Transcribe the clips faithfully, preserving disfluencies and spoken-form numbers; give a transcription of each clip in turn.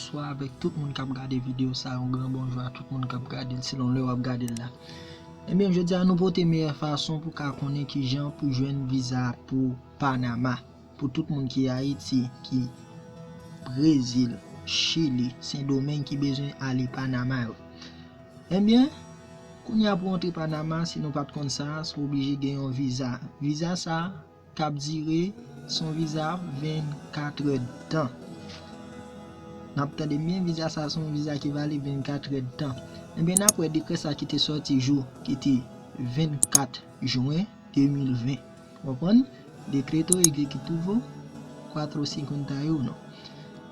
Bonswa avèk tout moun k ap gade videyo sa, yon gran bonjou a tout moun k ap gade l selon lè w ap gade l la. Ebyen, jodi a nou pote meyè fason pou ka konnen kijan pou jwenn viza pou Panama. Pou tout moun ki Ayiti, ki Brezil, Chili, Sendomeng ki bezwen ale Panama yo. Ebyen, kounye a pou antre Panama, si nou pa t konn sa, se oblije gen yon viza. Viza sa k ap dire, se yon viza vennkat èdtan. N ap tande byen, viza sa se yon viza ki valid vennkat èdtan. Ebyen, n ap wè dekrè sa ki te sòti jou ki te vennkat jen de mil ven. Konprann? Decreto Ejecutivo cuatro cincuenta y uno.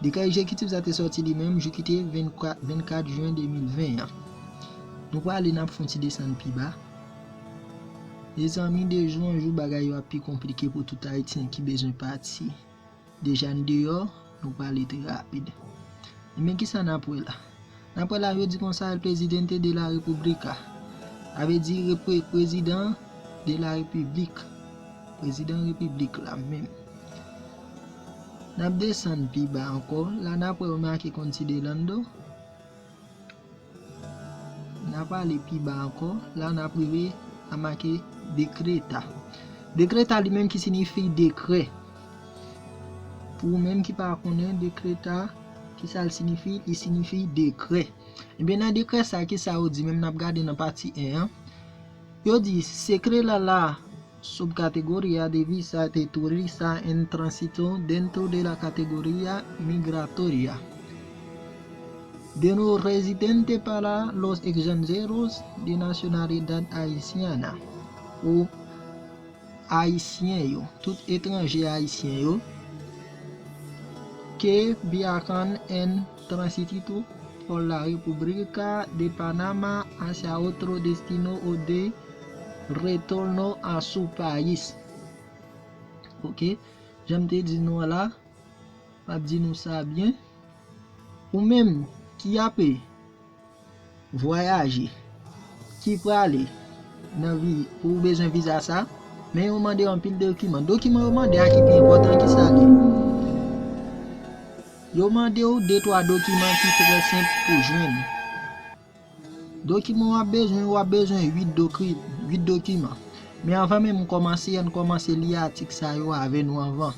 Dekrè egzekitif sa te sòti li menm jou ki te vennkat, vennkat jen de mil ven an. Nou prale n ap fè yon ti desann pi ba. Mezanmi, de jou an jou bagay yo ap pi konplike pou tout Ayisyen ki bezwen pati. Deja n deyò, nou prale trè rapid. Ebyen, kisa n ap wè la? N ap wè la, yo di konsa, El Presidente de la República. Sa vle di repre-, prezidan de la repiblik. Prezidan repiblik la menm. N ap desann pi ba ankò. La, n ap wè yo make considerando. N ap ale pi ba ankò. La, n ap rive a make decreta. Decreta li menm ki siyifi dekrè. Pou ou menm ki pa konnen decreta, kisa l siyifi? Li siyifi dekrè. Ebyen, nan dekrè sa, kisa yo di? Menm n ap gade nan pati en an. Yo di, se krela la, subcategoría de visa de turista en tránsito dentro de la categoría migratoria de no residente para los extranjeros de nacionalidad haitiana, ou ayisyen yo, tout etranje ayisyen yo, que viajan en tránsito por la República de Panamá hacia otro destino o de retorno a su país. Ok, jan m te di nou an la, m ap di nou sa byen. Ou menm ki ape vwayaje, ki prale nan vi, pou ou bezwen viza sa, men yo mande anpil dokiman. Dokiman yo mande a ki pi enpòtan, ki sa l ye? Yo mande w de twa dokiman ki trè senp pou jwenn. Dokiman w ap bezwen, w ap bezwen uit doki-, uit dokiman. Men anvan menm m kòmanse, ann kòmanse li atik sa yo avè nou anvan.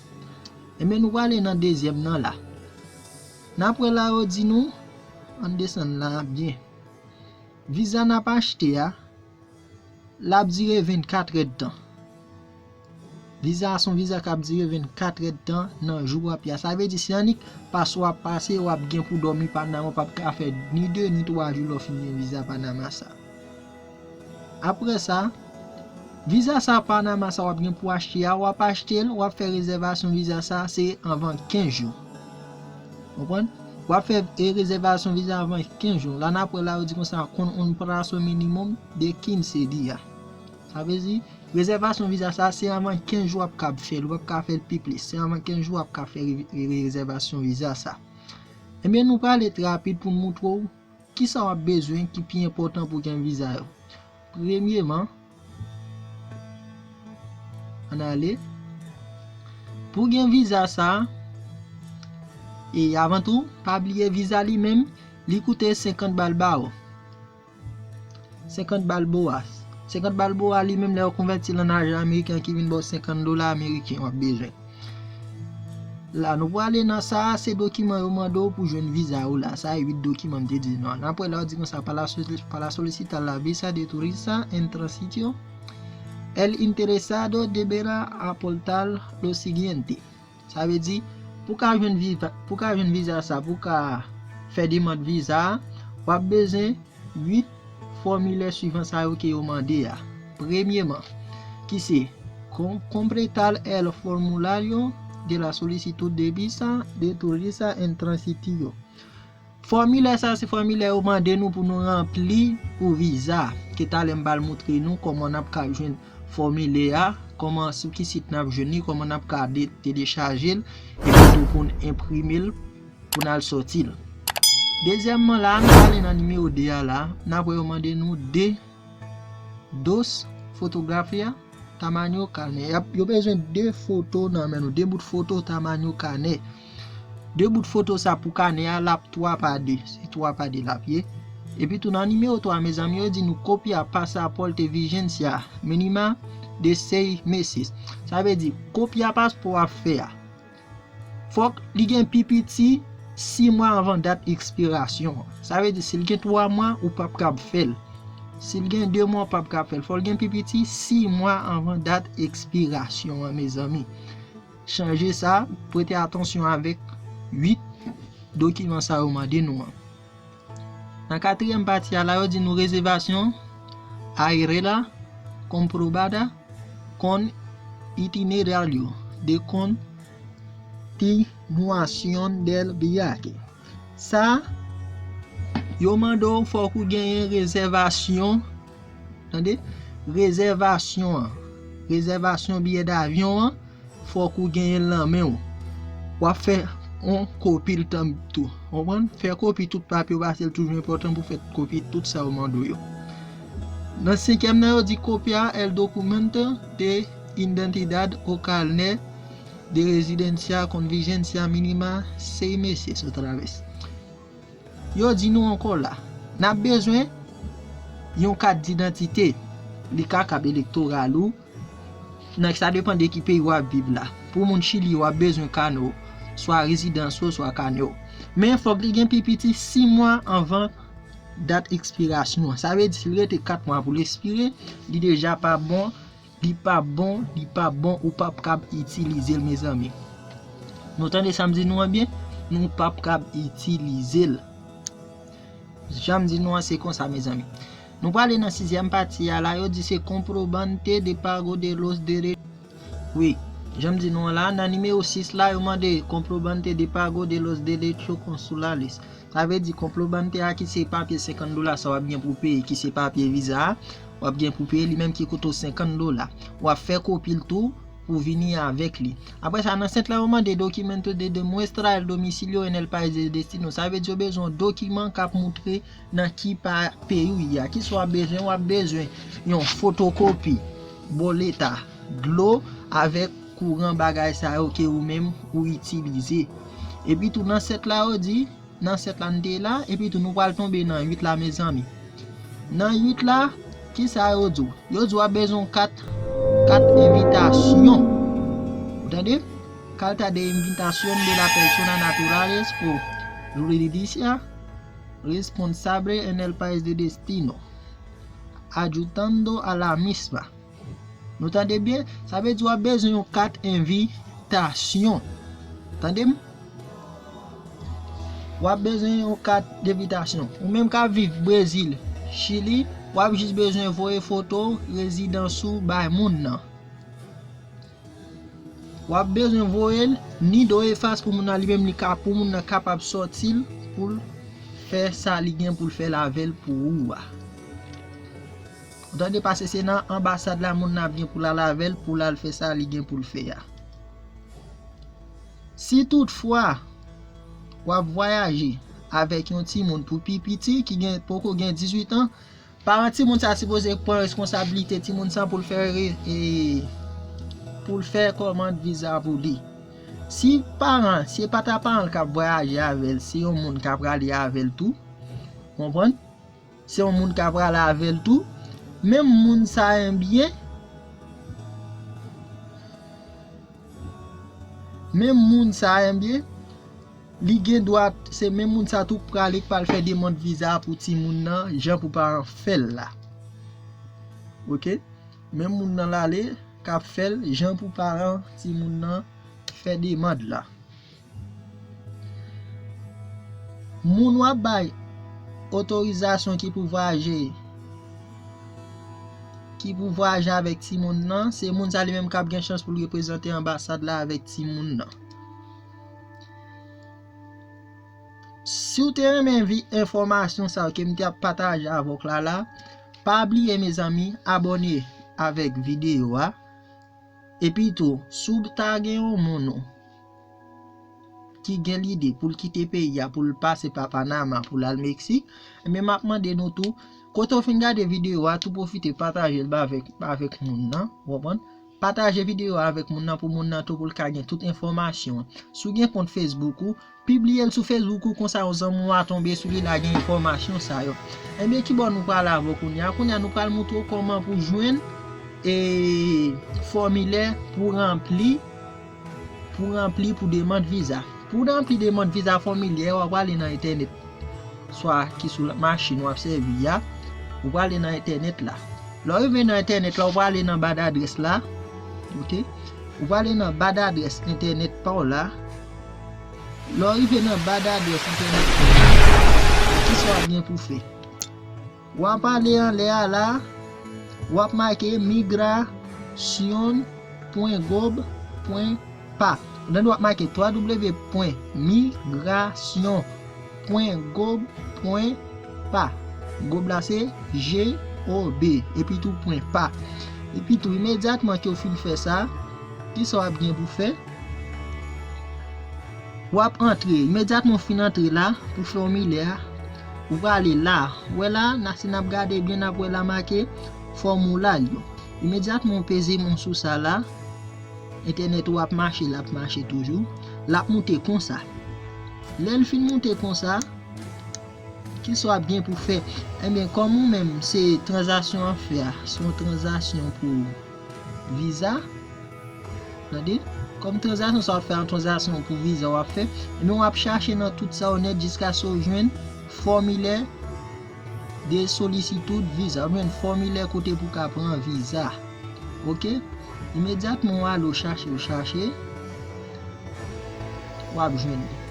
Ebyen, nou prale nan dezyèm nan la. N ap wè la yo di nou, ann desann la byen. Viza n ap achte a, l ap dire vennkat èdtan. Viza a se yon viza k ap dire vennkat èdtan nan jou w ap ye a. Sa vle di, se annik pase w ap pase, w ap gen pou dòmi Panama, w p ap ka fè ni de ni twa jou lè w fin gen viza Panama sa. Apre sa, viza sa Panama sa w ap gen pou achte a, w ap achte l, w ap fè rezèvasyon viza sa, se anvan kenz jou. Konprann? W ap fè, e, rezèvasyon viza anvan kenz jou. La n ap wè la yo di konsa, con un plazo mínimo de quince días. Sa vle di, rezèvasyon viza sa, se anvan kenz jou w ap kab fè l, ou p ap ka fè l pi plis. Se anvan kenz jou w ap ka fè re-, re-, rezèvasyon viza sa. Ebyen, nou prale trè rapid pou n moutre w kisa w ap bezwen ki pi enpòtan pou gen viza yo. Premyeman, ann ale. Pou gen viza sa, e avan tou, pa bliye viza li menm, li koute senkant bal ba w. Senkant bal bo a. Senkant bal bo a li menm lè yo konvèti l an ajan ameriken ki vin ba w senkant dola ameriken w ap bezwen. La, nou prale nan sa, se dokiman yo mande w pou jwenn viza yo la. Sa e uit dokiman m te di nou an. N ap wè la yo di konsa, para la soli-, para solicitar la visa de turista en tránsito, el interesado deberá aportar lo siguiente. Sa vle di, pou ka jwenn viza, pou ka jwenn viza sa, pou ka fè demann viza a, w ap bezwen uit fòmilè swivan sa yo ke yo mande a. Premyeman, ki se com-, completar el formulario de la solicitud de visa de turista en tránsito. Fòmilè sa se fòmilè yo mande nou pou nou ranpli pou viza. Ke talè m pral moutre nou kòman n ap ka jwenn fòmilè a, kòman, sou ki sit n ap jwenn li, kòman n ap ka de-, telechaje l, epi tou pou n enprime l, pou n al sòti l. Dezyèmman la, nou prale nan nimewo de a la, n ap wè yo mande nou de dos fotografia tamaño carnet. Y ap, yo bezwen de foto nan men nou, de bout foto tamaño carnet. De bout foto sa pou kanè a, l ap twa pa de. Se twa pa de l ap ye. Epi tou nan nimewo twa, mezanmi, yo di nou kopya pasapò l te Vigencia Minima de seis meses. Sa vle di, kopya paspò w ap fè a, fòk li gen pi piti sis mwa anvan dat ekspirasyon an. Sa vle di, si l gen twa mwa, ou p ap kab fè l. Si l gen de mwa, ou p ap kab fè l. Fò l gen pi piti sis mwa anvan dat ekspirasyon an, mezanmi. Chanje sa, prete atansyon avèk uit dokiman sa yo mande nou an. Nan katriyèm pati a la, yo di nou rezèvasyon aéreo comprobada con itinerario de continuación del viaje. Sa, yo mande w fòk ou genyen rezèvasyon, tande, rezèvasyon an, rezèvasyon biyè davyon an, fòk ou genyen l nan men w. W ap fè yon kopi l tanm tou. Konprann? Fè kopi tout papye w, paske l toujou enpòtan pou fè kopi tout sa yo mande w yo. Nan senkyèm nan, yo di kopya el documento de identidad o carnet de residencia con vigencia mínima seis meses otra vez. Yo di nou ankò la, n ap bezwen yon kat didantite. Li ka kat elektoral ou, nan sa depann de ki peyi w ap viv la. Pou moun Chili, w ap bezwen kanè w, swa rezidans ou, swa kanè w. Men fòk li gen pi piti sis mwa anvan dat ekspirasyon an. Sa vle di, si l rete kat mwa pou l ekspire, li deja pa bon, li pa bon, li pa bon, ou p ap kab itilize l, mezanmi. Nou tande sa m di nou an byen? Nou p ap kab itilize l. Jan m di nou an, se konsa, mezanmi. Nou prale nan sizyèm pati a la, yo di se comprobante de pago de los derechos. Wi, jan m di nou an la, nan nimewo sis la, yo mande comprobante de pago de los derechos consulares. Sa vle di comprobante a ki se papye senkant dola sa w ap gen pou peye, ki se papye viza a, w ap gen pou peye li menm ki koute w senkant dola. W ap fè kopi l tou pou vini avèk li. Apre sa, nan sèt la, yo mande documento de demuestra el domicilio en el país de destino. Sa vle di yo bezwen yon dokiman k ap moutre nan ki pa peyi w ye a. Kisa w ap bezwen? W ap bezwen yon fotokopi boleta dlo avèk kouran bagay sa yo ke ou menm ou itilize. Epi tou nan sèt la yo di, nan sèt la n te la, epi tou nou pral tonbe nan uit la, mezanmi. Nan uit la, kisa yo di w? Yo di w ap bezwen yon kat, kat envitasyon. Ou tande? Carta de invitación de la persona naturales o jurídica responsable en el país de destino, adjuntando a la misma. Nou tande byen? Sa vle di w ap bezwen yon kat envitasyon. Tande m? W ap bezwen yon kat envitasyon. Ou menm k ap viv Brezil, Chili, w ap jis bezwen voye foto rezidans ou bay moun nan. W ap bezwen voye l ni do e fas pou moun nan li menm li ka, pou moun nan kapab sòti l pou l fè sa li gen pou l fè l avè l pou ou a. Ou tande, paske se nan anbasad la moun nan ap gen pou l al avè l pou l al fè sa li gen pou l fè a. Si toutfwa w ap vwayaje avèk yon timoun pou pi piti ki gen, poko gen dizuit an, paran timoun sa sipoze pran responsablite timoun sa pou l fè re-, e, pou l fè kòmand viza pou li. Si paran, si e pa ta paran l k ap vwayaje avè l, se yon moun k ap prale avè l tou. Konprann? Se yon moun k ap prale avè l tou. Menm moun sa enbyen, menm moun sa enbyen, li gen dwa, se menm moun sa tou k prale k pral fè demann viza pou timoun nan, jan pou paran fè l la. Oke? Menm moun nan l ale, k ap fè l, jan pou paran timoun nan fè demann la. Moun w ap bay otorizasyon ki pou vwayaje, ki pou vwayaje avèk timoun nan, se moun sa li menm k ap gen chans pou l reprezante anbasad la avèk timoun nan. Si w te renmen vi enfòmasyon sa yo ke m te ap pataje avè w la la, pa bliye, mezanmi, abòne avèk videyo a. Epi tou, si w ta gen yon moun ou ki gen lide pou l kite peyi a, pou l pase pa Panama, pou l al Meksik, ebyen, m ap mande nou tou, kote w fin gade videyo a, tou pwofite pataje l ba avèk, ba avèk moun nan, w konprann? Pataje videyo a avèk moun nan pou moun nan tou pou l ka gen tout enfòmasyon an. Si w gen kont Facebook ou, pibliye l sou Facebook ou, konsa yon zanmi w a tonbe sou li, l a gen enfòmasyon sa yo. Ebyen, kibò nou pral avè w kounye a? Kounye a nou pral montre w kòman pou jwenn e fòmilè pou ranpli, pou ranpli pou demann viza. Pou ranpli demann viza fòmilè, w ap prale nan entènèt, swa ki sou machin w ap sèvi a, ou prale nan entènèt la. Lè w rive nan entènèt la, ou prale nan ba dadrès la, ok? Ou prale nan ba dadrès entènèt pa w la. Lè w rive nan ba dadrès entènèt pa w la, kisa w ap gen pou fè? W ap ale anlè a la, w ap make migration point gob point pa. Ou tande w ap make w w w point migration point gob point pa. Gob la se G O B, epi tou point pa. Epi tou, imedyatman ke w fin fè sa, kisa w ap gen pou fè? W ap antre. Imedyatman w fin antre la, pou fòmilè a, ou prale la. Ou wè la, n a, si n ap gade byen, n ap wè la make fòmilè yo. Imedyatman w peze men w sou sa la, entènèt ou ap mache, l ap mache toujou. L ap moute konsa. Lè l fin moute konsa, kisa w ap gen pou fè? Ebyen, kòm ou menm, se tranzaksyon w ap fè a, se yon tranzaksyon pou viza. Tande? Kòm tranzaksyon sa w ap fè, yon tranzaksyon pou viza w ap fè, ebyen, w ap chache nan tout sa yo nèt jiskaske w jwenn fòmilè de solicitud viza, ou jwenn fòmilè kote pou ka pran viza. Ok? Imedyatman w ale w chache, w chache, w ap jwenn li.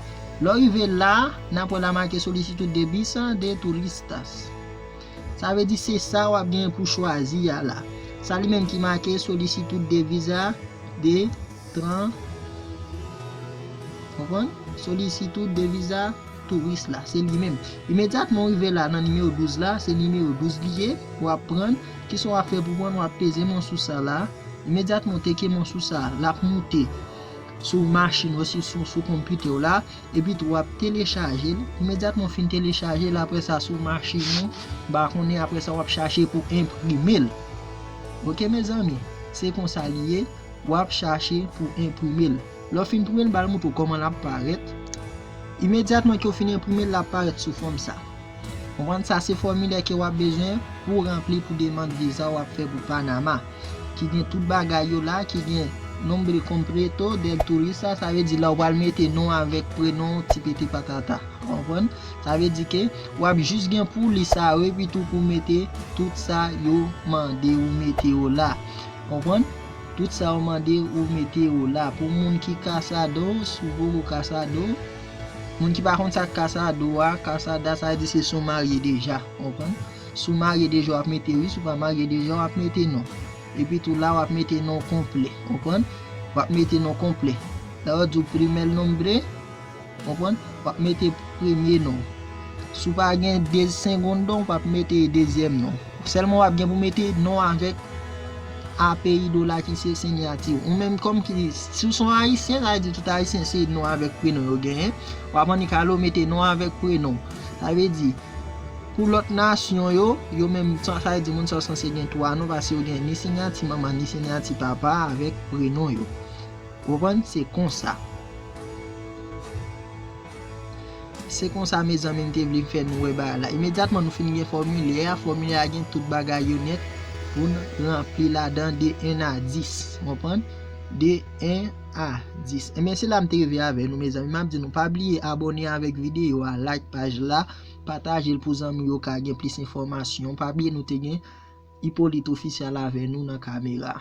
Lè w rive la, n ap wè la make solicitud de visa de turistas. Sa vle di se sa w ap gen pou chwazi a la. Sa li menm ki make solicitud de visa de tran-, konprann? Solicitud de visa touris la, se li menm. Imedyatman w rive la nan nimewo douz la, se nimewo douz li ye, w ap prann. Kisa w ap fè pou prann? W ap peze men w sou sa la. Imedyatman w teke men w sou sa, l ap moute sou machin ou, sou, sou, sou konpitè w la, epi tou w ap telechaje l. Imedyatman w fin telechaje l, apre sa sou machin ou, m pa konnen, apre sa w ap chache pou enprime l. Ok, mezanmi, se konsa li ye. W ap chache pou enprime l. Lè w fin enprime l, m pral montre w kòman l ap parèt. Imedyatman ke w fin enprime l, l ap parèt sou fòm sa. Konprann? Sa se fòmilè ke w ap bezwen pou w ranpli pou demann viza w ap fè pou Panama, ki gen tout bagay yo la, ki gen nombre completo del turista, sa vle di la w pral mete non avèk prenon, ti pete patata. Konprann? Sa vle di ke w ap jis gen pou li sa yo, epi tou pou mete tout sa yo mande ou mete yo la. Konprann? Tout sa yo mande ou mete yo la. Pou moun ki casado, si w poko casado, moun ki pa konn sa k casado a, casada, sa vle di se si w marye deja. Konprann? Si w marye deja, w ap mete wi. Si w pa marye deja, w ap mete non. Epi tou la, w ap mete non konplè. Konprann? W ap mete non konplè. La, yo di w primer nombre. Konprann? W ap mete premye non. Si w pa gen de segundo, w ap mete dezyèm non. Sèlman w ap gen pou mete non avèk apelyido la ki se sinyati w. Ou menm kòm ki, si w se yon ayisyen, sa vle di tout ayisyen se non avèk prenon yo genyen. W ap annik ale w mete non avèk prenon. Sa vle di, pou lòt nasyon yo, yo menm, sa, sa vle di moun sa yo sanse gen twa non, paske yo gen ni sinyati manman, ni sinyati papa avèk prenon yo. Ou konprann? Se konsa. Se konsa, mezanmi, m te vle fè nou wè bagay la. Imedyatman nou fin gen fòmilè a, fòmilè a gen tout bagay yo nèt pou n ranpli ladan de en a dis. Ou konprann? De en a dis. Ebyen, se la m te rive avè nou, mezanmi. M ap di nou, pa bliye abòne avèk videyo a, like paj la, pataje l pou zanmi yo ka gen plis enfòmasyon. Pa bliye nou te gen Hyppolite Official avè nou nan kamera.